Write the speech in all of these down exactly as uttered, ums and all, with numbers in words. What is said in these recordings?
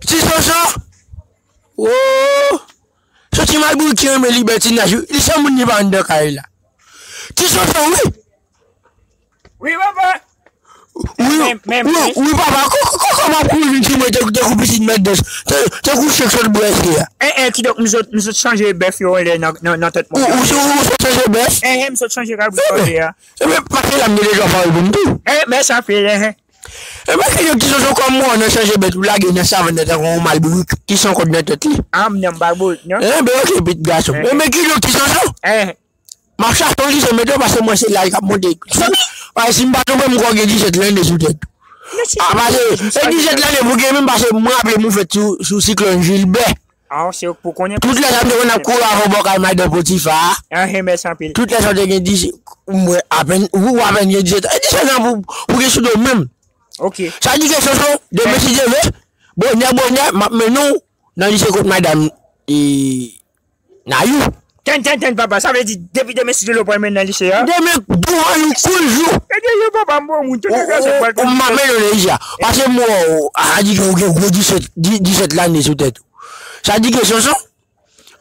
Ti Sonson! Oh! Se ti malbourik ki renmen libètinaj wi. Li se moun li pa anndan kay la. Ti Sonson, wi! Wi, papa! Wi, wi, wi, papa, kòman pou vin sou mwen tankou pitit mèt dans, tankou chèk sot bwè se a. En, en, kidonk, m sot, m sot chanje bèf yo anlè nan, nan, nan tèt mwen. Ou, ou, ou sot chanje bèf? En, en, m sot chanje kabrit yo anlè a. Ebyen, pase la, m gen de twa pawòl pou m di w. En, mèsi anpil, en, en. Ebyen, kidonk, Ti Sonson, kòm mwen nan chanje bèt ou lage nan savann nan tankou yon malbourik ki san kòd nan tèt li. A, m nan m pa bout, non. Enben, oke, pitit gason. Enben, kidonk, Ti Sonson. M ap chache yon lise mete w paske mwen se laj k ap monte. Paske si m pa twonpe m kwè w gen disèt lanne sou tèt ou. A, paske e disèt lanne pou gen menm paske mwen raple m ou fèt sou, sou siklòn Jilbè. Tout lè sa m te konn ap kouri avè w bò kay madan Potifa a. Tout lè sa w te gen dis, mwen apèn, ou apèn gen disèt. E disèt lan pou, pou gen sou do w menm. Sa di ke Sonson, demen si Dye vle, bonè, bonè, m ap mennen w nan lise kot madanm, e, Nayou. Tann, tann, tann, papa, sa vle di depi demen si Dye vle w pral mennen nan lise a? Demen, douvan yon koul jou. E Dye, papa, m bon moun, tout lè sa pral fè. M ap mennen w nan lise a. Paske m wè w, a di ke w gen gwo disèt, di-, disèt lanne sou tèt ou. Sa di ke Sonson,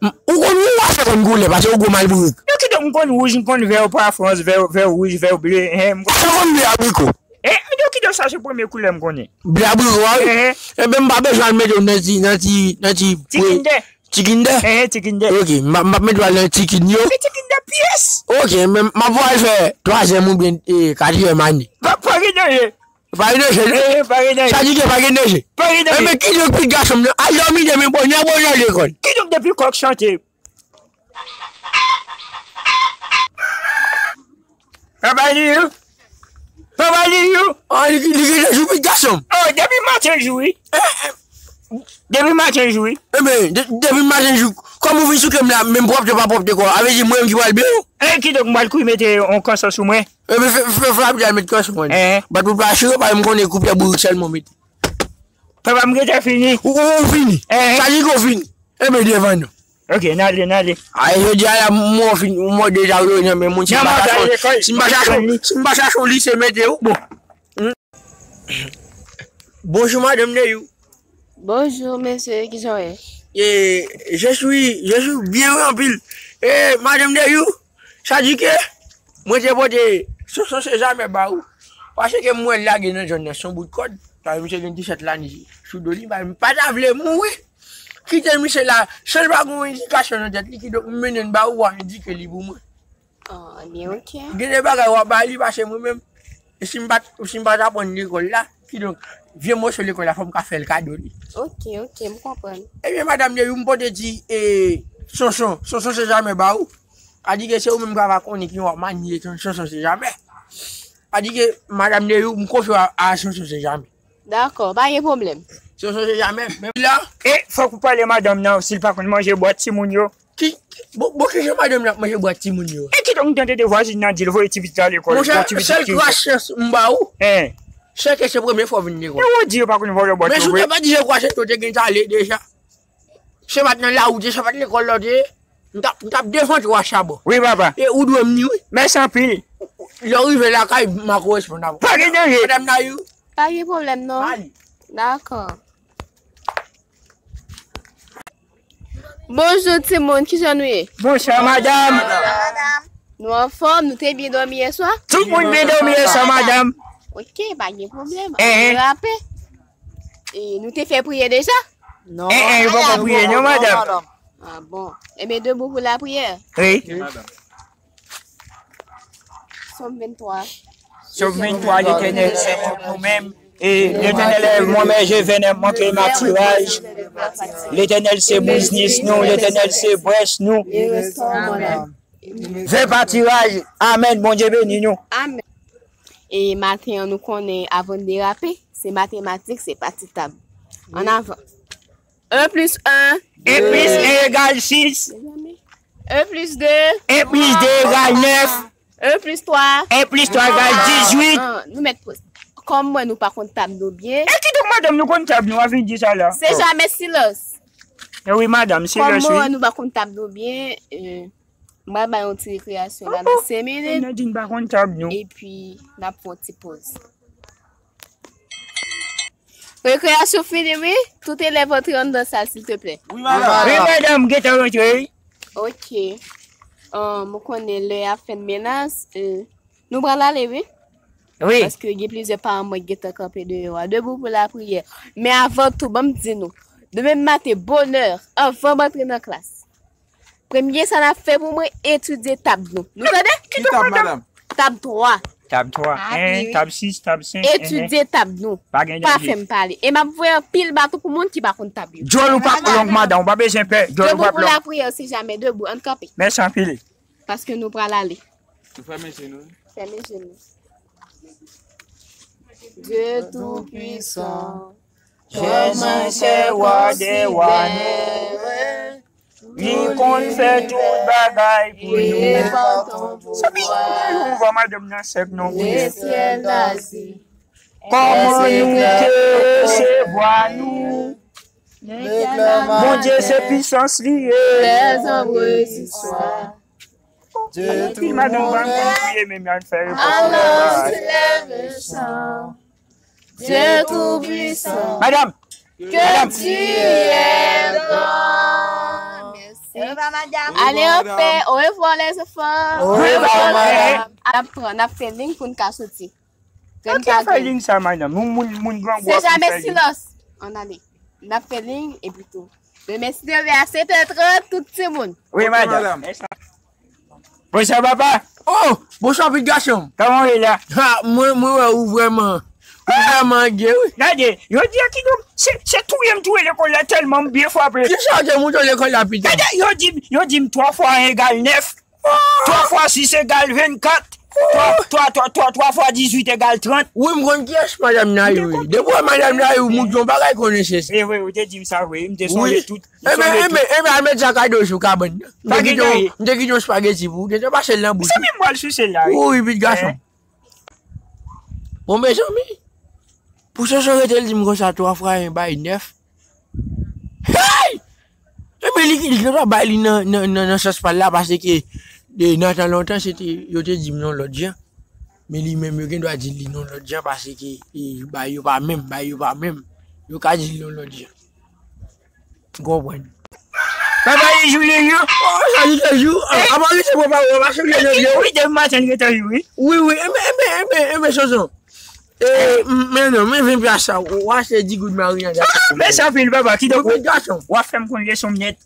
m, ou konn ou wè sa konn koulè, paske w gwo malbourik. Yo kidonk m konn wouj, m konn vè, pa frans, vè, vè wouj, vè ble, en, m konn. Sa konn ble abriko. E, yo kidonk sa se premye koulè m konnen. Ble abriko a, wi. Enhen. Enben, m pa bezwen al mete w nan ti, nan ti, nan ti. Ti pre-, kindè. Ti kindè? Enhen, ti kindè. Oke, m ap, m ap mete w al nan ti kin yo. E ti kindè pyès. Oke, men m ap pral fè twazyèm oubyen, e, katriyèm ane. Pa, pa gen danje. Pa gen danje, non? Enhen, pa gen danje. Sa di ke pa gen danje. Pa gen danje. Enben, kidonk, pitit gason m nan, al dòmi demen bonè, bonè lekòl. Kidonk depi kòk chante. Papa Liyou. Papa Liyou. Ah, li, li gentan jou, pitit gason m. Oh, depi maten l jou, wi. Depi maten l jou, wi. Enben, de-, depi maten l jou, kòm ou vin souke m la, menm pwòpte pa pwòpte kò, a vle di mwen menm ki pral byen w. E kidonk, m pral kouri mete yon kanson sou mwen. Enben, fè, fè, fè rapid al met kanson mwen. Enhen. Bat pou pase yo, paske m konnen koupyè bourik sèlman w mete. Papa, m gentan fini. Ou, ou, ou fini? Enhen. Sa di ke w fini? Enben, devan nou. Ok, n ale, n ale. Ay, jodi a la, m, m fin, m deja rele nan men moun. Si m pa chache, si m pa chache, si m pa chache yon lise mete ou, bon. Bonjou, madanm Neyou. Bonjou, mesye, kijan w ye? E, je suis, je suis bien, wi, anpil. E, madanm Neyou, sa di ke mwen te pote Sonson Sezame ba ou. Paske m wè l lage nan zòn nan, se yon bout kòd. Paske misye gen disèt lane sou do li, m pa ta vle mouri. Kite misye la, san l pa gen yon endikasyon nan tèt li, kidonk m mennen l ba ou, w a endike li pou mwen. Ah, ebyen, ok. Gen de bagay w a ba li pase mwen menm. E si m pa t, si m pa t aprann lekòl la, kidonk, vye moso lekòl la, fò m ka fè l kado li. Ok, ok, m konprann. Ebyen, madanm Neyou, m pote ti, e, Sonson, Sonson Sezame ba ou. A di ke se ou menm k ap konnen ki w ap manye Sonson Sezame. A di ke madanm Neyou, m konfye w a, a Sonson Sezame. Dakò, pa gen pwoblèm. Sonson Sezame, men la. E fòk ou pale madanm nan, si l pa konn manje bwat timoun yo. Ki, ki, bon, bon, kijan madanm nan ap manje bwat timoun yo? E kidonk, m tande de vwazin nan di l voye ti pitit la lekòl. Monchè, sèl kras chans m ba ou, se ke se premye fwa w vin lekòl. E ou di yo pa konn vòlò bwat yo vre? Men si w te pa di je kwache, w te gentan ale deja. Se pa t nan lari w te ye, se pa t lekòl la w te ye. M t ap, m t ap devan twa chabon. Wi, papa. E ou dwe m ni, wi. Mèsi anpil. Lè w rive lakay, m a koresponn avè w. Pa gen danje. Madanm Nayou. Pa gen pwoblèm, non. Mali. Dakò. Bonjou, timoun. Kijan nou ye? Bonswa, madanm. Nou anfòm, nou te byen dòmi yèswa? Tout moun byen dòmi yèswa, madanm. Ok, pa gen pwoblèm. Enhen. Ann rape. E nou te fè priyè deja? Non. Enhen, yo poko priye, non, madanm. Ah bon. Enben, debout pou lapriyè. Wi. Sòm venntwa. Sòm venntwa, Letènèl se tout nou menm. E Letènèl è mon berger, je ne manquerai pas. Letènèl se biznis nou, Letènèl se brèch nou. Ven pa tiraj. Amèn, Bondye beni nou. Amèn. E maten an, nou konnen, avan n derape, se matematik, se pa ti tab. Ann avan. Un plus un. Un plus un égale six. Un plus deux. Un plus deux égale neuf. Un plus trois. Un plus trois égale dix-huit. Ah, nou mèt poz. Kòm mwen, nou pa konn tab nou byen. E kidonk, madanm, nou konn tab nou, a vin di sa la. Se jamè silans. E wi, madanm, silans, wi. Kòm mwen, nou pa konn tab nou byen, e, m pral bay yon ti rekreyasyon la nan senk minit. Epi, n ap fè yon ti poz. Rekreyasyon fini, wi. Tout elèv antre anndan sal, silteplè. Wi, madanm. Wi, madanm, gentan rantre, wi. Ok. Ahn, mwen konnen lè y ap fè n menas, eh, nou pral ale, wi. Wi. Paske gen plizyè paran mwen ki gentan kanpe deyò a. Debout pou lapriyè. Men avan tou, ban m di nou, demen maten, bonè, anvan m antre nan klas, premye sa n ap fè pou mwen, etidye tab nou. Nou tande? Ki tab, madanm? Tab twa. Tab twa, en, tab sis, tab senk, en. Etidye tab nou. Pa gen danje. Pa fè m pale. E m ap voye anpil baton pou moun ki pa konn tab yo. Djòl ou p ap long, madanm, ou pa bezwen pè. Djòl ou p ap long. Debout pou lapriyè, si jamè, debout, ann kanpe. Mèsi anpil. Paske nou pral ale. Nou fèmen je nou. Fèmen je nou. Dye Toupisan, jèn mwen, chè wa dè wa, li konn fè tout bagay pou nou. Sa vin yon jou, on va madanm nan sèk non, wi. Kòman nou te resevwa nou? Bondye se pisans li ye. Anpil madanm pa konn priye, men y al fè repons. Madanm, madanm. Mèsi. Ale anpè. Orevwa, les enfants. Orevwa, madanm. N ap pran, n ap fè liy pou n ka soti. Ann fè liy sa, madanm. Moun, moun, moun grangou ap fè liy. Se jamè silans. Ann ale. N ap fè liy epi tou. Demen, si Dye vle, a sèt è trant, tout timoun. Wi, madanm. Bonswa, papa. Oh, bonswa, pitit gason. Kòman w ye la? Ha, mwen, mwen wè ou vrèman, ou vrèman gen, wi. Gade, yo di a kidonk, se, se touye m touye lekòl la tèlman m byen frape. Kisa w te montre lekòl la, pitit? Gade, yo di m, yo di m twa fwa en egal nèf. Twa fwa sis egal vennkat. Twa, twa, twa, twa, twa fwa dizuit egal trant. Wi, m konn kiyès madanm nan ye, wi. Depi w wè madanm nan ye, ou montre yon bagay konesans. E vre, ou te di m sa vre, m te sonje tout. Enben, enben, enben, al met sa kado sou kabann nan. M te kite yon, m te kite yon spageti pou ou, gentan pase l nan bouch ou. Se menm m pral souse l la, wi. Wi, pitit gason. Bon, mezanmi, pou Soso rete l di m konsa, twa fwa en bay nèf. Hey! Epi li, li gendwa bay li nan, nan, nan, nan sans pa l la, paske, e, nan tan lontan, se te, yo te di m yon lòt jan. Men li menm, yo gendwa di li yon lòt jan, paske, e, bay yo pa menm, bay yo pa menm. Yo ka di l yon lòt jan. M konprann. Papa, li jou, li jou. Oh, sa li te jou. Ah, avan li te prepare, w ap achte li, li, li. Li te maten, li te jou, wi. Wi, wi. Enben, enben, enben, enben, Soso. E, m-, men non, men ven plas sa, w a se di goud mari an. Ah, mèsi anpil, papa. Kidonk, w ap fè m konn leson m nèt.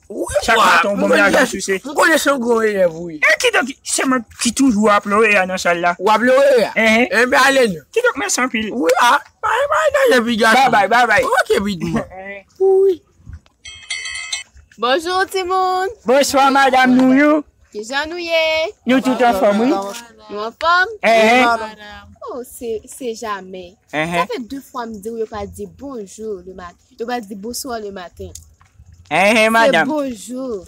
Chak maten, w ban m lajan sou se. M konnen se yon gwo elèv, wi. E kidonk, se mwen ki toujou ap lore a nan sal la. W ap lore a? Enben, ale non. Kidonk, mèsi anpil. Wi, a. Pa, pa, pa, epi gason. Bye, bye, bye, bye. Ok, pitit mwen. Wi. Bonjou, timoun. Bonswa, madanm nou yo. Kijan nou ye? Nou tout anfòm, wi. Nou anfòm? Eh, eh. Oh, se, se jamè. Eh, eh. Sa fè de fwa m di w yo pa di bonjou le maten. Yo pa di bonswa le maten. Eh, eh, madanm. Se bonjou.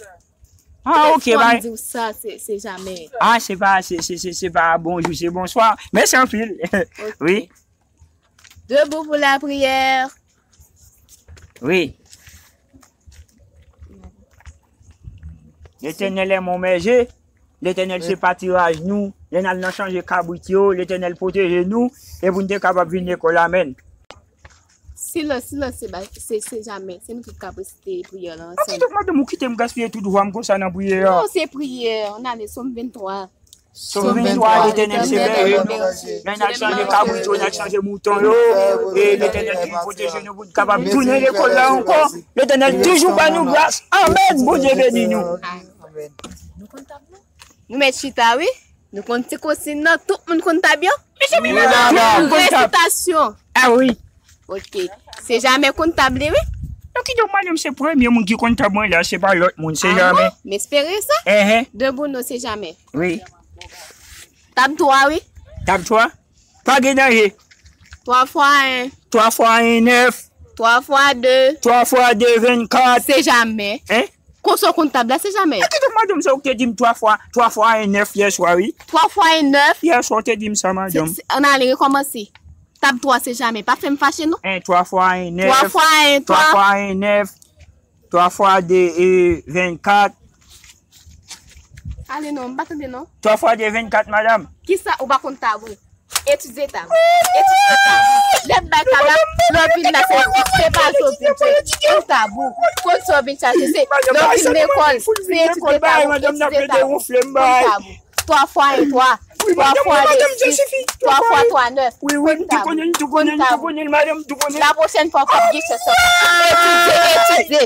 Ah, ok, ba. De fwa m di w sa, se, se jamè. Ah, se pa, se, se, se, se pa bonjou, se bonswa. Mèsi anpil. Ok. Wi. Debout pou lapriyè. Wi. Letènèl è mon bèje. Letènèl se patiraj nou. Lè n al nan chanje kabrit yo, Letènèl pwoteje nou. E pou n te kapab vin lekòl, amèn. Silans, silans, se ba-, se, se jamè. Se nou tout k ap resite priyè la ansanm. Kidonk, madanm, ou kite m gaspiye tout vwa m konsa nan priyè a. Non, se priyè. Ann ale, Sòm venntwa. Sòm venntwa, Letènèl se bèje nou. Lè n al chanje kabrit yo, n al chanje mouton yo. E Letènèl toujou pwoteje nou pou n kapab tounen lekòl la ankò. Letènèl toujou ba nou gras. Amèn. Bondye beni nou. Nou mèt chita, wi. Nou konn ti konsign nan, tout moun konn tab yo? Mezanmi, tout moun konn tab. Resitasyon. Ah wi. Ok. Se jamè konn tab li, wi. Non, kidonk, madanm, se premye moun ki konn tab mwen la, se pa lòt moun, se jamè. Ah bon? M espere sa. Enhen. Debout non, se jamè. Wi. Tab twa, wi. Tab twa? Pa gen danje. Twa fwa en. Twa fwa en, nèf. Twa fwa de. Twa fwa de, vennkat. Se jamè. Hein? Konsa w konn tab la, se jamè. E kidonk, madanm, sa ou te di m twa fwa, twa fwa en, nèf yè swa, wi. Twa fwa en, nèf. Yè swa, ou te di m sa, madanm. Se, se, ann ale, rekòmanse. Tab twa, se jamè. Pa fè m fache, non. En, twa fwa en, nèf. Twa fwa en, twa. Twa fwa en, nèf. Twa fwa de, e, vennkat. Ale non, m pa tande non. Twa fwa de, vennkat, madanm. Kisa ou pa konn tab ou? Etidye tabou. Etidye tabou. Lè m bay tabou, lè w vin la, se, se pa sa w vin fè. Konn tabou. Konn sa w vin chache. Se, lè w vin lekòl, se etidye tabou. Etidye tabou. Konn tabou. Twa fwa en, twa. Twa fwa de, sis. Twa fwa twa, nèf. Konn tabou. Konn tabou. La pwochèn fwa, w p ap gen chans sa. Etidye, etidye.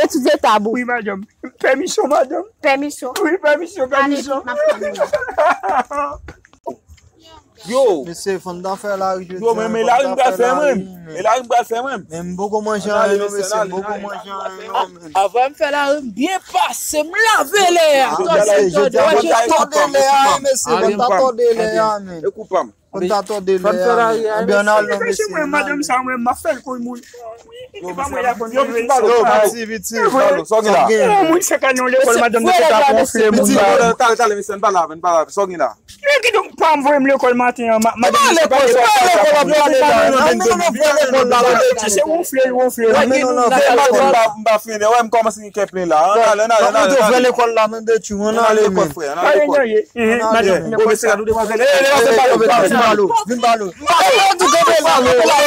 Etidye tabou. Wi, madanm. Pèmisyon, madanm. Pèmisyon. Wi, pèmisyon, pèmisyon. Yo. Mesye, fò n ta fè lari jodi a, men lari m pral fè mwen. Men lari m pral fè mwen. Men m poko manje anyen non, mesye, m poko manje anyen non, men. Avan m fè lari m byen pase, m lave lè a. Mesye, jodi a, fò n ta tòde lè a, mesye, fò n ta tòde lè a, men. Fò n ta tòde lè a, men. Ebyen, n al non, mesye. Madanm sa, mwen, m ap fè l konn moun. Yo, piti, piti, piti. Yon moun sèk ane yon lekòl, madanm, nou te ka gonfle moun. Talè, talè, mesye, n pa la, n pa la. Sa w gen la? Men kidonk, pa m voye m lekòl maten an, ma-, madanm, se pa lekòl, se pa lekòl, ap pale la. Nan men nou vrè lekòl la, la. Se wonfle, wonfle. M pa, m pa fini, wè, m kòmanse gen kè plen la. Ann ale, ann ale, ann ale, ann ale. Vrè lekòl la, men de tu, ann ale, men. Ann ale lekòl, frè, ann ale lekòl. Bon, mesye, gade demwazèl. Ey, demwazèl, pale, pale, pale. Vin pale. Ann ale, piti, ann ale, ann ale.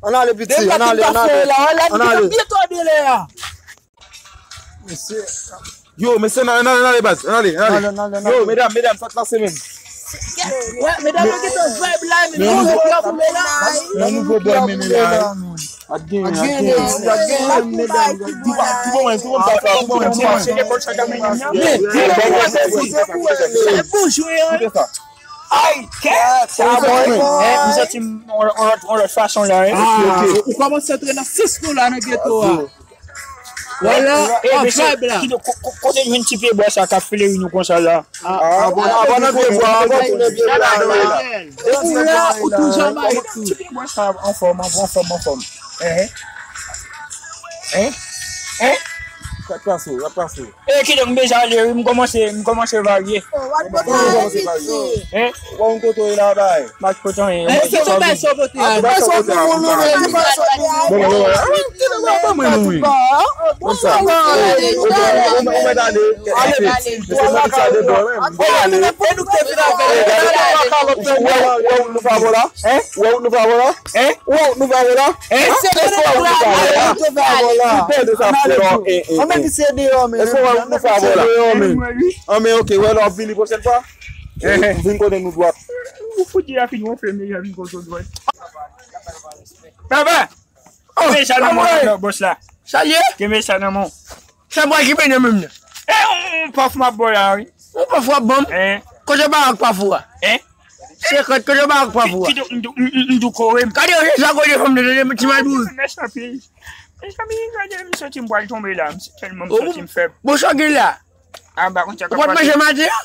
Ann ale, piti, ann ale, ann ale. Ann ale. Yo, mesye, ann ale, ann ale, baz. Ann ale, ann ale. Yo, medam, medam, sa k pase menm? Wè, medam yo gentan vibe la, men nou yo boule la. Yon nouvo bòy mennen la, wi. Ap gen, ap gen, ap gen, medam. Tou bon mwen, tou bon mwen, tou bon mwen, tou bon mwen. Bonjou, hein. Ay, kèt! Sa bon, hein? M santi m on, on, on lòt fason la, hein? Ou kòmanse antre nan sis nou la nan geto a. Vwala, e, mesye, vibe la. Kote nou jwenn ti pye bwa sa k ap fleri nou konsa la? Ah, bon, ah, bon, nan pye bwa, bon, nan pye bwa. Ou la, ou toujou anba tou. Ti pye bwa sa anfòm, anfòm, anfòm, anfòm. Hein? Hein? Hein? Sa k pase, sa k pase. E, kidonk, m deja ale, wi, m kòmanse, m kòmanse varye. Hein? Wè yon kote w la, bay. Match kote w ye? Èske se bay sa w pote a? Bon, bon, bon. Bon, sa. Ou mèt ale. Wè wout nou favò la? Hein? Wè wout nou favò la? Hein? Wè wout nou favò la? Hein? Èske wè wout nou favò la? Ou pè de sa, frè? Èske wè wout nou favò la? An, men, ok, wè lè w ap vini pwochèn fwa. Vin kote nou dwat. Ou fout di a fin wonfle, men vin kote nou dwat. Baba! Kenbe sa nan men w, bòs la. Salye! Kenbe sa nan men w. Sa bwa ki mennen menm nan? E, yon paf m ap ba w la, wi. Yon paf w ap ban m? Kote barak paf ou a? Hein? Senkant, kote barak paf ou a? Kidonk, m dou, m, m, m dou kore m. Gade, se sa kote fanm nan, tande, ti madouri. Mèsi anpil. Mezanmi, gade, m santi m pral tonbe la, m tèlman m santi m fèb. Bon, sa w gen la? Ah, m pa konn sa k ap pase. Ou pa t manje maten an?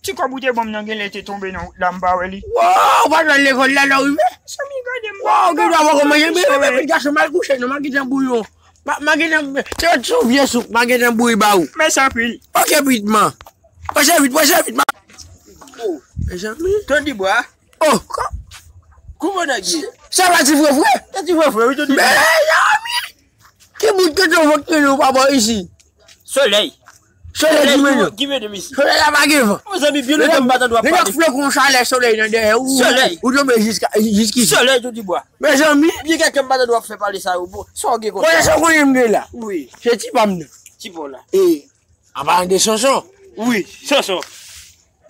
Ti kòb ou te ban m nan genlè te tonbe nan wout la, m pa wè li. Wow, ou pa t al lekòl la lè w rive? Mezanmi, gade m. Wow, gen dwa poko manje, men, men, men, gason, m al kouche non, m al gentan bouyon. M a, m a gentan, se yon ti vye soup, m a gentan bouyi ba ou. Mèsi anpil. Ok, pitman. Pase vit, pase vit, ma. Oh. Mezanmi. Tony Bwa. Oh, kò-, kòman nèg ye? Sa pa ti frè frè? Se ti frè frè, wi, Tony Bwa. Mezanmi. Ki bout kote w vant mennen w pa bò isi? Solèy. Solèy ki mennen w? Ki mennen m isi. Solèy la pa gen van. Mezanmi, byen lontan m pa tande w ap pale. Nèg flokon chalè solèy nan dèyè ou. Solèy. Ou tonbe jiska, jiskisi. Solèy, Tony Bwa. Mezanmi. Byen kèk m pa tande w ap fè pale sa yo. Bon, sa w gen konsa? Konnen sa w konnen m gen la? Wi. Se ti pa m nan. Ti pa w la. E, an palan de Sonson. Wi, Sonson.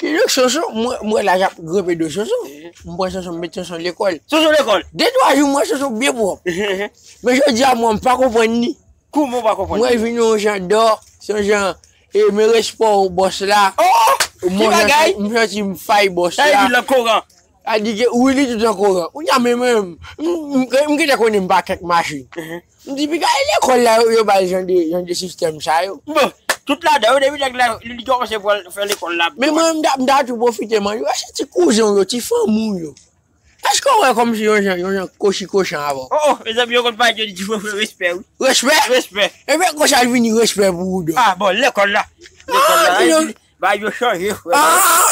Kidonk Sonson, mwen, mwen la j ap grenpe do Sonson. Mhm. M pran Sonson, m met Sonson lekòl. Sonson lekòl? De twa jou, m wè Sonson byen pwòp. Mhm. Men jodi a, mwen, m pa konprann li. Kouman w pa konprann? Mwen vin yon jan dò, se yon jan, e, men respè w, bòs la. Oh, oh, ki bagay? M santi m fay bòs la. Sa vin lan koran. A di ke, wi, li tout an koran. Kounye a, men mwen, m, m, m, m gentan konnen m pa kèk machin. Mhm. M di, piga, e lekòl la, yo, yo ba l jan de, jan de sistèm sa yo. Bon, tout ladan yo, depi nèg la, li, li kòmanse pral fè lekòl la. Men mwen, m ta, m ta tou pwofite, man, yo, se ti kouzen w yo, ti fanmi w yo. Èske w wè kòmsi yon jan, yon jan kochi kochan avè w? Oh, oh, mezanmi, yo konn pa di, yo di, ti frè, frè, respè, wi. Respè? Respè. Ebyen, konsa l vini respè pou ou, donk. Ah, bon, lekòl la. Lekòl la, ah, e, bagay yo chanje, frè. Ah,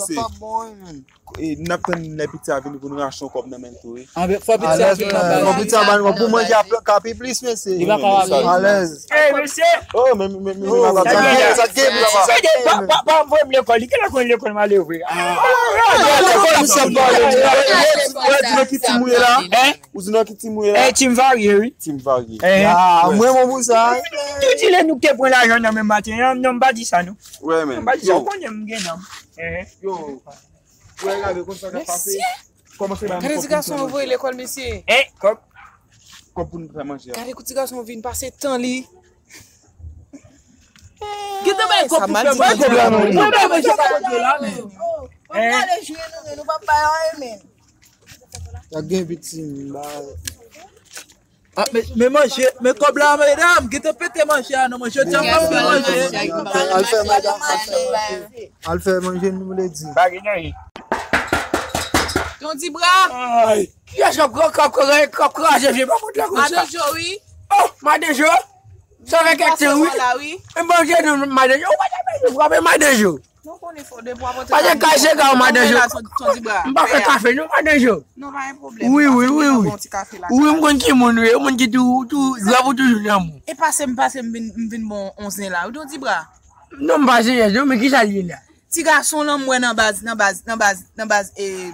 mesye. E, n ap tann lè piti a vini pou nou rache yon kòb nan men l tou, wi. Fò piti a vin nan baz. Fò piti a ban nou pou manje a ka pi plis, mesye. Li pa ka ale. Alèz. Ey, mesye. Oh, men, men, men, men, sa gen, sa gen, sa gen. Pa, pa, pa voye m lekòl. Li genlè konn lekòl m ale vre. Lekòl misye ap pale. Ou di nan ki tim ou ye la? Hein? Ou di nan ki tim ou ye la? Eh, tim varye, wi. Tim varye. Eh. Ah, mwen, mwen pou sa. Tou di lè nou te pran lajan nan men maten an, non, m pa di sa, non. Wè, men. M pa di sa, ou konnen m gen nanm. Eh. Yo. Wè, gade, konn sa k ap pase. Mesye! Kòmanse ba m kòb pou n fè manje. Gade ti gason an voye lekòl, mesye. Eh, kòb. Kòb pou n fè manje a. Gade kou ti gason an vin pase tan li. Gentan bay kòb pou fè manje. Mwen bay manje pa kote la, men. Mwen prale jwe nou, men nou p ap bay anyen, men. Y ap gen piti, m ba. Ah, men, men manje, men kòb la, medam, gentan pete manje a, non, manje, jodi a, m ap fè manje. Al fè, al fè manje, nou vle di. Bagay nan ye. Ton di bra. Ay, kiyès k ap, k ap, k ap, k ap kraze vye papòt la konsa? Madan Jo, wi. Oh, Madan Jo? Sa fè kèk tan, wi. Manje nou, Madan Jo. Ou pa janm frape Madan Jo. Non, konnen fò depi w ap antre. Pase kase ka w, Madan Jo. M pa fè kafe non, Madan Jo. Non, pa gen pwoblèm. Wi, wi, wi, wi. Wi, m konn ki moun ou ye, yon moun ki tou, tou, grab ou toujou nan moun. E pase m, pase m vin, m vin bon on zen la. Ou di bra. Non, m pa zen non, men kisa l ye la? Ti gason lan m wè nan baz, nan baz, nan baz, nan baz, e,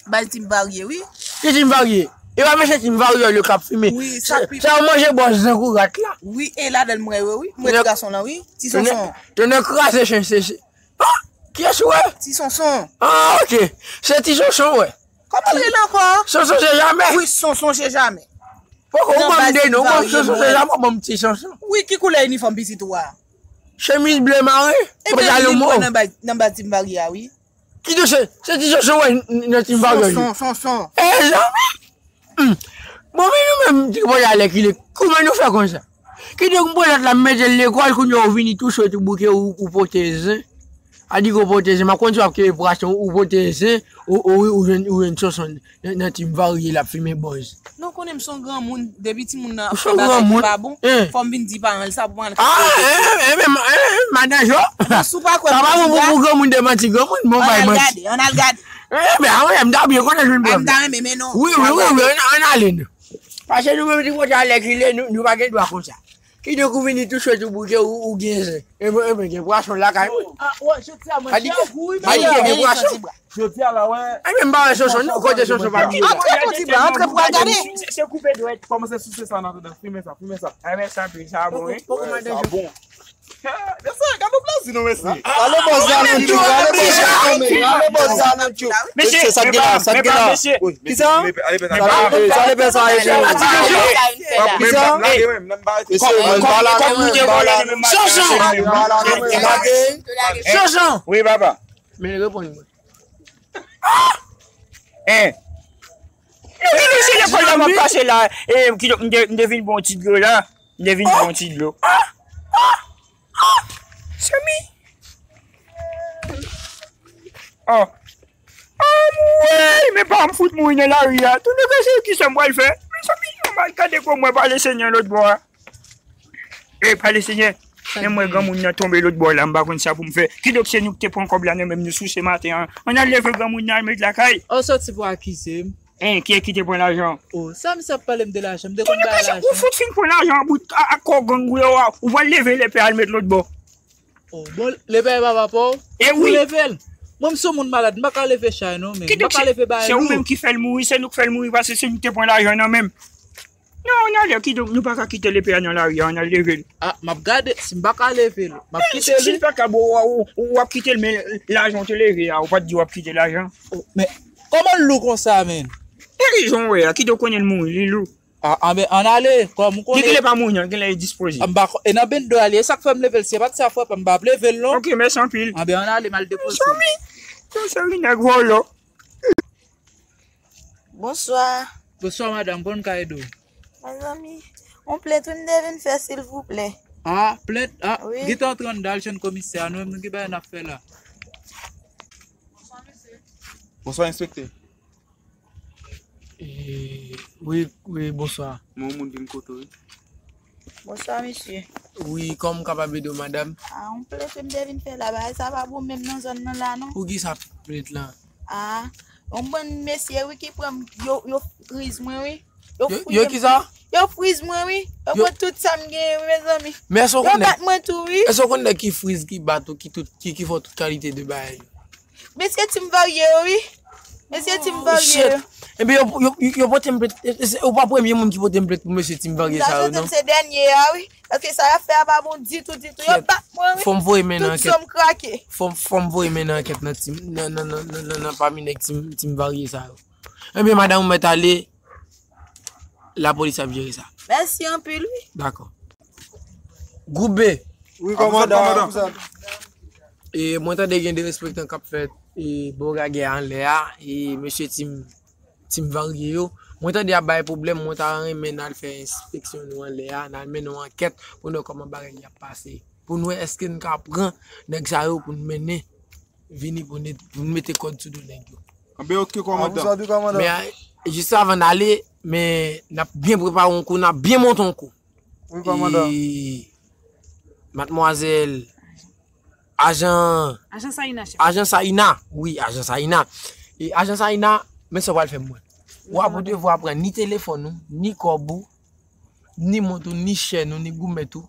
baz Tim Varye, wi. Ki Tim Varye? E pa mesye Tim Varye yo k ap fimen. Wi, sa pi. Sa yo manje bòz zangourat la. Wi, e ladan l m wè yo, wi. M wè ti gason lan, wi. Ti Sonson. Tonnè kraze chen, se, se. Ah, kiyès ou wè? Ti Sonson. Ah, ok. Se Ti Sonson, wè. Kòman l rele ankò? Sonson se jamè. Wi, Sonson se jamè. Poko ou ban m de non, Sonson se jamè, ou ban m Ti Sonson. Wi, ki koulè inifòm pitit ou a? Chemiz ble mare, pantalon mov. Nan baz, nan baz Tim Varye a, wi. Kidonk se, se Ti Sonson wè nan Tim Varye. Sonson, Sonson. Eh, zanmi! Hmm. Bon, men nou menm, ti bòy alèkile, kouman nou fè konsa? Kidonk, m pral la, m mete l lekòl, kounye a ou vini tou sot ou bouke, ou, ou pote zen. A di ou pote zen, m ap konn si w ap kenbe pwason, ou pote zen, ou, ou, ou jwenn, ou jwenn Sonson nan, nan Tim Varye, l ap fimen bòz. Non, konnen m se yon granmoun, depi timoun nan ap fè bagay ki pa bon, fò m vin di paran l sa pou paran l ka kote. Ah, eh, eh, eh, men, eh, eh, Madan Jo. Bon, si w pa kwè m, si w pa kwè m pou granmoun demanti granmoun, bon, bay manti. Ann al gade, ann al gade. Eh, men, ah, wi, m ta byen kontan jwenn pran. M ta renmen, men non. Wi, wi, wi, wi, ann, ann ale, non. Pase nou menm ti kote alèkile, nou, nou pa gen dwa konsa. Kidonk ou vini tou sot ou bouke ou, ou gen zen. E mwen, e mwen gen pwason lakay mwen. Ah, wè, jodi a manje a gou, wi, men. Gen pwason. Jodi a la, wè. E men m pa wè Sonson, non, kote Sonson pa vini la. Antre pou ti bwa, antre pou al gade. Se, se koupe dwèt. Kòmanse souse sa nan, nan, fimen sa, fimen sa. A, men sa, sa bon, wi. Poko, poko, Madan Jo. Sa bon. Mesye, gade plezi nou, mesye. Ale bòz la nan tchouk, ale bòz la nan tchouk, ale bòz la nan tchouk. Mesye, sa k gen la, sa k gen la. Kisa? Sa lepè sa, sa lepè sa, mesye. Kisa? Mesye, mwen pa la menm, mwen pa la menm. Sonson! Mwen pa la menm, mwen pa la menm. Sonson! Wi, papa. Men reponn mwen. Hein? Yo di nou se lekòl la m ap pase la, e, ki, m te, m te vin bon ti dlo la, m te vin bon ti dlo. Semi. Oh. Anmwey, men pa m fout mouri nan lari a. Tou nèg se kisa m pral fè? Mezanmi, ann al gade kò mwen pale Senyè lòt bò a. E pale Senyè, men mwen granmoun nan tonbe lòt bò la, m pa konn sa pou m fè. Kidonk se nou ki te pran kòb la nan men m, nou souse maten an. Ann al leve granmoun nan al met lakay. Ou soti pou akize m. Hein, kiyès ki te pran lajan? Oh, sa misye ap pale m de lajan, m te konn bay lajan. Ou fout fin pran lajan an bout ak kò gang ou yo a, ou pral leve lepè al met lòt bò. Oh, bon, lepè e papa pa w? E wi. Ou leve l? Mwen, m se yon moun malad, m pa ka leve chay non, men. M pa ka leve bagay lou. Se ou menm ki fè l mouri, se nou k fè l mouri, paske se nou ki te pran lajan nan men m. Non, nan lè kidonk, nou pa ka kite lepè a nan lari a, ann al leve l. Ah, m ap gade, si m pa ka leve l, m ap kite li. Si l pa ka, bon, w, w, w ap kite l, men lajan w te leve a, ou pa t di w ap kite lajan. Oh, men, kòman l lou konsa, men? E rezon w wè a, kidonk konnen l mouri, li lou. Ah, anben, ann ale, kòm ou konnen. Li genlè pa mouri non, genlè li dispoze. Ah, m pa ko-, e nan bendo a li ye, e sa k fè m leve l, si se pa t sa frè pa m, m pa ap leve l non. Ok, mèsi anpil. Anben, ann ale, m al depoze l. Mezanmi, yon seri nèg vòlò. Bonswa. Bonswa, madanm, kòman m ka ede w? Mezanmi, yon plent wi m te vin fè, silvouplè. Ah, plent? Ah, wi. Gentan antre anndan, al jwenn komisè a, nou menm nou gen bagay n ap fè la. Bonswa, enspektè. E, wi, wi, bonswa. Mwen, yon moun vin kote w, wi. Bonswa, mesye. Wi, kòman m kapab ede w, madanm? A, yon plent wi m te vin fè la, bagay sa pa bon menm nan zòn nan la, non. Poukisa plent lan? A, yon bann mesye, wi, ki pran m, yo, yo friz mwen, wi. Yo, yo friz mwen, wi. Yo pran tout sa m genyen, wi, mezanmi. Men èske w konnen, yo bat mwen tou, wi. Èske w konnen ki friz, ki bat ou, ki tout, ki, ki fè w tout kalite de bagay yo? Mesye ti m varye yo, wi. Mesye ti m varye yo. Oh, shit. Ebyen, yo, yo, yo, yo pote m plent. E, e, se, ou pa premye moun ki pote m plent pou mesye ti m varye sa yo, non? M ta swete m se dènye a, wi. Paske sa y ap fè a pa bon ditou, ditou. Yo bat mwen, wi. Fò m voye men nan ankèt. Tout san m krake. Fò m, fò m voye men nan ankèt nan ti m, nan, nan, nan, nan, nan, nan pami nèg ti m, ti m varye sa yo. Ebyen, madanm ou mèt ale, lapolis ap jere sa. Mèsi anpil, wi. Dakò. Gwoup B. Wi, kòmandan. E, mwen tande gen derespektan k ap fèt, e, bò Gagè anlè a, e, mesye Tim, Tim Varye yo. Mwen tande y ap bay pwoblèm, mwen ta renmen n al fè enspeksyon nou anlè a, n al mennen yon ankèt pou n wè kòman bagay y ap pase. Pou n wè èske n ka pran nèg sa yo pou n mennen vini pou n, pou n mete kòd sou do nèg yo. Anben, ok, kòmandan. Men, a, jis avan n ale, men n ap byen prepare yon kou, n ap byen monte yon kou. Wi, kòmandan. E, madmwazèl, ajan, ajan Saina, chèf. Ajan Saina, wi, ajan Saina. E, ajan Saina, men sa w pral fè mwen. Ou ap devwa pran ni telefòn ou, ni kòb ou, ni mont ou, ni chèn ou, ni goumèt ou.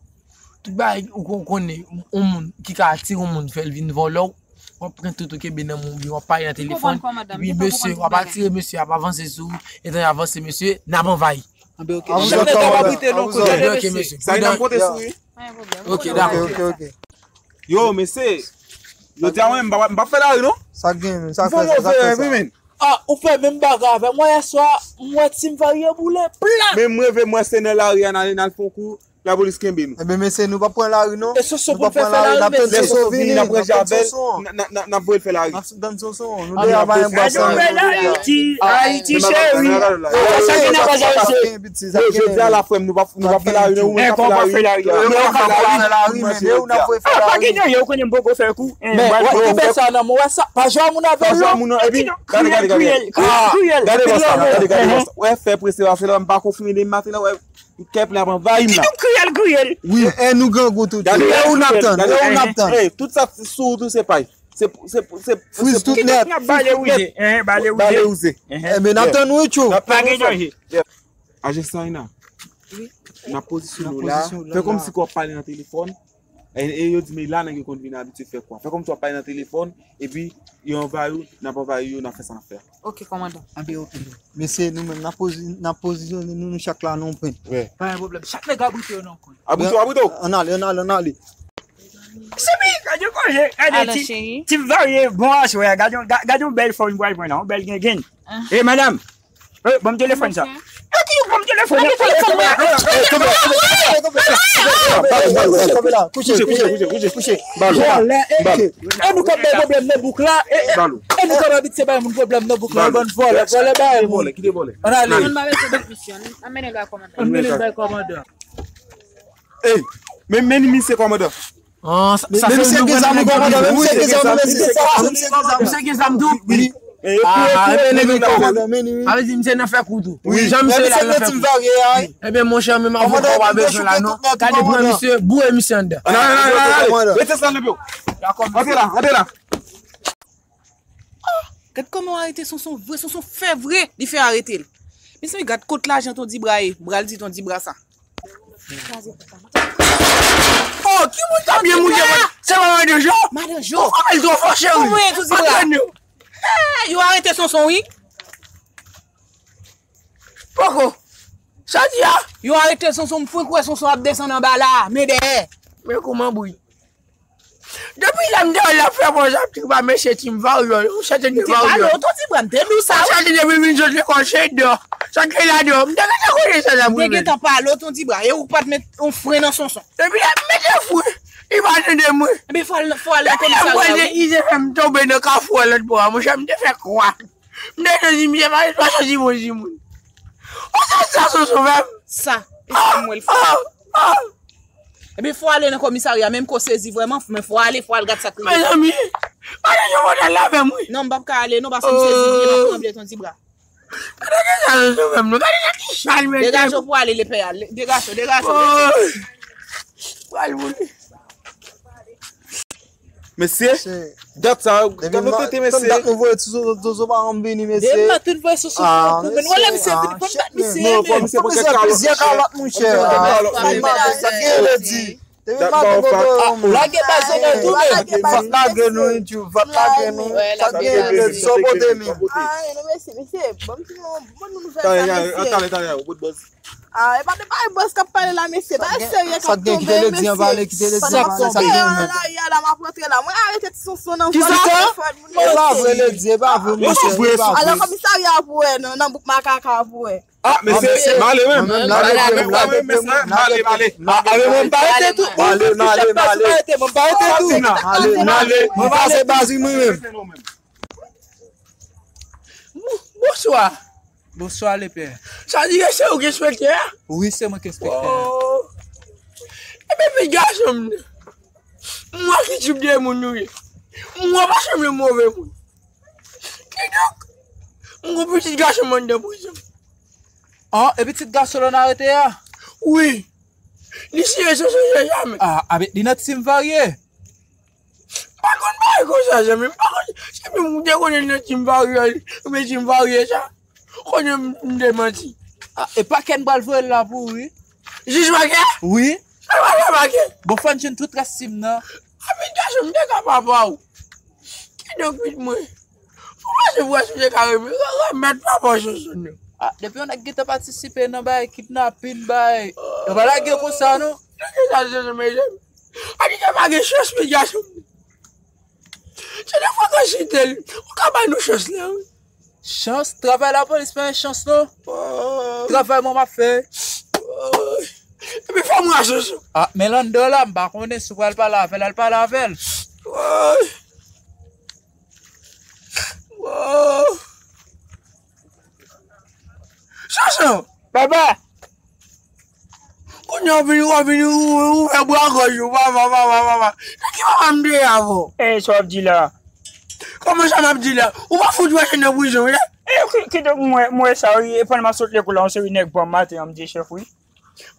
Tout bagay ou kon-, konnen, yon moun ki ka atire yon moun, fè l vin vòlò w, w ap pran tout ou kenbe nan men w, w ap pale nan telefòn. Epi mesye, w ap atire mesye, ap avanse sou ou, etan y avanse mesye, n ap anvayi. Anben, ok. Chak nèg ap abrite l yon kote. Anben, ok, mesye. Sa e nan m konte sou ou, wi. Ok, dakò. Ok, ok, ok. Yo, mesye, jodi a mwen, m pa, m pa fè lari, non. Sa gen, sa fè, sa fè sa. Ah, ou fè menm bagay avè m. Mwen, yèswa, m wè Tim Varye boule, plat! Men m reve, m wè se nan lari a, n ale, n al fè yon kou, lapolis kenbe nou. Ebyen, mesye, nou pa pran lari, non. E Soso pou n fè fè lari, mesye. Lè Soso vini, n ap ranje avè l, n, n, n, n ap voye l fè lari. N ap tann Soso, nou deja pa gen bwa sa. Ayiti, Ayiti cheri. Yo, jodi a la, frè m, nou pa, nou pa fè lari, non, ou menm k ap fè lari. Yo, nou pa fè lari, men, yo, n ap voye fè lari. Pa gen anyen, ou konnen m poko fè kou. Men, wè, kite sa nan men w, wè sa, pa jwe moun avè l, non. Gade, gade, gade. Kriyèl, kriyèl. Gade bò sa, gade, gade bò sa. Wè, fè prese, paske la, m pa konfime demen maten la, wè, kè plen ap anvayi m la. Kidonk kriyèl, kriyèl. Wi, e nou grangou tou. Gade, e ou n ap tann, e ou n ap tann. Ey, tout sa sou ou tou se pay. Se, se, se, se friz tout nèt. Kidonk n ap bale wouze. Bale wouze. Enben, n ap tann ou, tchou. Pa gen danje. Ajan Saina, n ap pozisyone w la. Fè kòmsi ke w ap pale nan telefòn. E, e yo di, men la nèg yo konn vin abitye fè kwa. Fè kòmsi w ap pale nan telefòn, epi yo anvayi w, n ap anvayi yo, n ap fè sa n ap fè a. Ok, kòmandan. Anben, ok. Mesye, nou menm, n ap pozi-, n ap pozisyone nou, nou chak la nan yon pwen. Pa gen pwoblèm. Chak nèg abrite yo nan yon kwen. Abrite w, abrite w. Ann ale, ann ale, ann ale. Sibi, gade koze, gade ti, ti Varye bon aswè a, gade yon, ga-, gade yon bèl fòm li pral pran la, yon bèl gengenn. E, madanm, e, ban m telefòn sa. E, ki ban m telefòn nan? Kouche, kouche, kouche, kouche. Vòlè, e, e nou k ap bay pwoblèm nan bouk la, e, e nou k ap abitye bay moun pwoblèm nan bouk la, bann vòlè, vòlè bay moun. Ann ale. Ann mennen l bay kòmandan. Ann mennen l bay kòmandan. Ey, men, men misye kòmandan. Ah, sa, sa se misye ki zam, kòmandan, men misye ki zam, men misye ki zam. Misye ki zam tou? Wi. Ah, ebyen, nèg yo kòmandan, men wi. Sa vle di misye nan fè kou tou. Wi. Jan misye la nan fè kou. Ebyen, monchè, menm avoka w pa bezwen la, non. Gade pran misye, boure misye anndan. Nan, nan, nan, nan, rete sa, nèg yo. Antre la, antre la. Gad kòman yo arete Sonson vre, Sonson fè vre, li fè arete l. Mezanmi, gad kot lajan Ton Dibra ye, m pral di Ton Dibra sa. Oh, ki moun k ap byen moute, man? Se pa Madan Jo? Madan Jo. Ou fè l twò fò, cheri. Kòman ye, Ton Dibra? Hey, yo arete Sonson, wi. Poko. Sa di a? Yo arete Sonson, m fwenk wè Sonson ap desann anba la, men dèyè. Men kòman bri. Depi lè m te wè l ap fè pòz ap tripa mesye Team Varyòl, ou sèten de Varyòl. Ou te pale, Ton Dibra, m te di w sa, wi. Ou sèten depi vin sot lekòl, se dò. Sa k te ladan, m te gentan konnen sa l ap rive. M te gentan pale w, Ton Dibra, e ou pa t met yon fren nan Sonson. Depi lè m mete fren, li pa tande mwen. Ebyen, fò al, fò al nan komisarya, wi. Depi lè m wè l, li te fè m tonbe nan kafou a lòt bò a, monchè, m te fè kwa. M te di misye pa, pa soti bon timoun. Ou sot sa Sonson fè m? Sa, e sa m wè l fè. Ah, ah, ah. Ebyen, fò ale nan komisarya, menm ke w sezi vrèman, men fò ale, fò al gad sa k rive. Mezanmi, pa gen yon mòtèl la avè m, wi. Non, m p ap ka ale, non, paske m sezi vre, m ap tranble Ton Dibra. Gade sa Sonson fè m, non, gade sa ki chal, men. Degaje w pou ale, lepè a, degaje w, degaje w. Pral mouri. Mesye, dat sa, dat nou tete, mesye. Dat nou voye sou Zozo pa janm vini, mesye. Depi m ap tout voye sou Sonson pou mwen. Wè lè misye vini, fò m bat misye. Non, fò misye pran kèk kalòt, plizyè kalòt, monchè. Sa gen lè di. Depi m ap voye. Lage baz nan tou, men. Vat lage nou, tou. Vat lage nou. Sa gen lè di, sa w pote, men. Ah, non, mesye, mesye. Bon, m di nou, bon, nou nouvèl sa, mesye. Talè, talè, talè, ou bout baz. Ah, e pa de bagay bòs k ap pale la, mesye. Bagay serye k ap tonbe, mesye. Sa k gen, kite l di an pale, kite l di an pale, sa k gen menm. Sa k tonbe an lari a la, m ap rantre la. Mwen arete ti Sonson nan vòl telefòn moun yo. E pa vre, l di, e pa vre, monchè, e pa vre. Al nan komisarya pou wè, nan, nan bouk makaka pou wè. Ah, mesye, m ale menm. M ale, m ale. Ah, ale, mwen m pa rete tou. Mwen m pa rete tou. Mwen pase baz mwen menm. Bonswa. Bonswa, lepè. Sa di ke se ou ki enspektè a? Wi, se mwen ki enspektè a. Oh. Ebyen, pitit gason m nan. M wè ki tip de moun ou ye. M wè w pa sanble move moun. Kidonk, m gon pitit gason m anndan prizon. Ah, e pitit gason w nan arete a? Wi. Li siyen Sonson Senjame. Ah, avèk li nan Team Varye. M pa konn bagay konsa, zanmi. M pa konn, se menm ou te konnen nan Team Varye, oubyen Team Varye sa. Konnen m, m te manti. Ah, e pakè n pral voye l la pou ou, wi. Jij pakè? Wi. Sa l pral fè pakè? Bon, fò n jwenn tout rès team nan. Apre gason, m te ka papa w. Kidonk, pitit mwen. Fò pase pou wè si w te ka reme-, re-, remèt papa w Sonson nan. Ah, depi yon nèg gentan patisipe nan bay kidnapin, bay, yo pa lage yo konsa, non. Nèg sa, Sonson, mezanmi. A di ke pa gen chans, pitit gason m. Se de fwa ke site l, ou ka bay nou chans la, wi. Chans? Travay lapolis pa yon chans, non. Oh. Travay mwen m ap fè. Oh. Epi fò m rache sou. Ah, men Lando la, m pa konnen si w pral pale avè l, al pale avè l. Oh. Oh. Sonson. Baba. Kounye a w vini, w vini, ou, ou fè bwa gòj ou, papa, papa, papa. Nan ki papa m te ye avè w? E, sa w ap di la? Kòman sa m ap di la? Ou pa fout wè se nan prizon w ye? E, ki, kidonk, mwen, mwen sa, wi, e pandan m ap sot lekòl la, yon seri nèg pran m maten an, m di chèf, wi.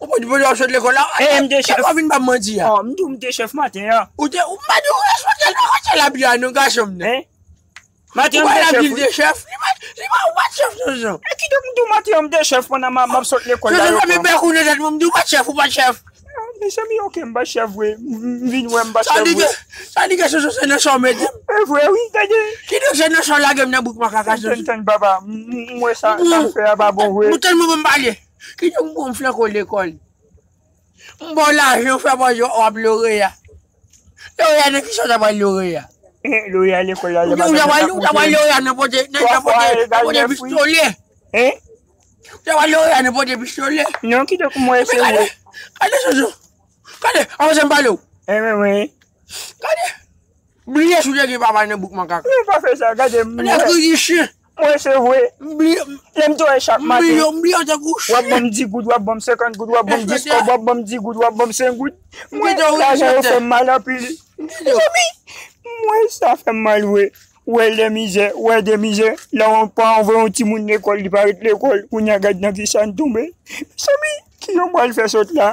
Ou pa t, ou pa t sot lekòl la? E, m di chèf. Ou vin ba m manti a? Oh, m di w m di chèf maten an. Ou te, ou pa di w respekte l, pa konn se l ap di a, non, gason m nan. Hein? Maten an m te chèf, wi. Li pa, li pa, ou pa t chèf, Sonson. E kidonk m di w maten an m te chèf pandan m, m ap sot lekòl la. Sonson, fèmen bèk ou nan tèt mwen, m di w pa t chèf, ou pa t chèf. Ah, mezanmi, ok, m pa t chèf vre. M, m vin wè m pa t chèf vre. Sa di ke, sa di ke Sonson se nan sa w mete m. E vre, wi, gade. Kidonk se nan sa w lage m nan bouk makaka, Sonson. Tann, tann, papa, m, m, m wè sa, sa w fè a pa bon vre. Ou tèlman ban m pale. Kidonk m pran m flanke w lekòl. M ba w lajan, w fè pòz w ap loreya. Loreya nan kisa w ta pral loreya? Eh, loreya lekòl la, ou ta pral, ou ta pral loreya nan pote, nan, nan pote, nan pote pistolè. Hein? Ou ta pral loreya nan pote pistolè. Non, kidonk mwen se vre. Gade, gade, Sonson. Gade, avanse m pale w. Eh, wi, wi. Gade. Bliye si w te gen papa nan bouk makak. Non, pa fè sa, gade m. Nèg ki chen. Mwen se vre. Lè m te wè chak maten, w ap ban m di goud, w ap ban m senkant goud, w ap ban m dis kòb, w ap ban m di goud, w ap ban m senk goud. Mwen, lajan yo fè m mal anpil. Mezanmi, mwen sa fè m mal vre. Wè lè mizè, wè de mizè. Lè yon paran voye yon timoun lekòl, li pa ret lekòl. Kounye a gad nan kisa n tonbe. Mezanmi, kijan m pral fè sot la?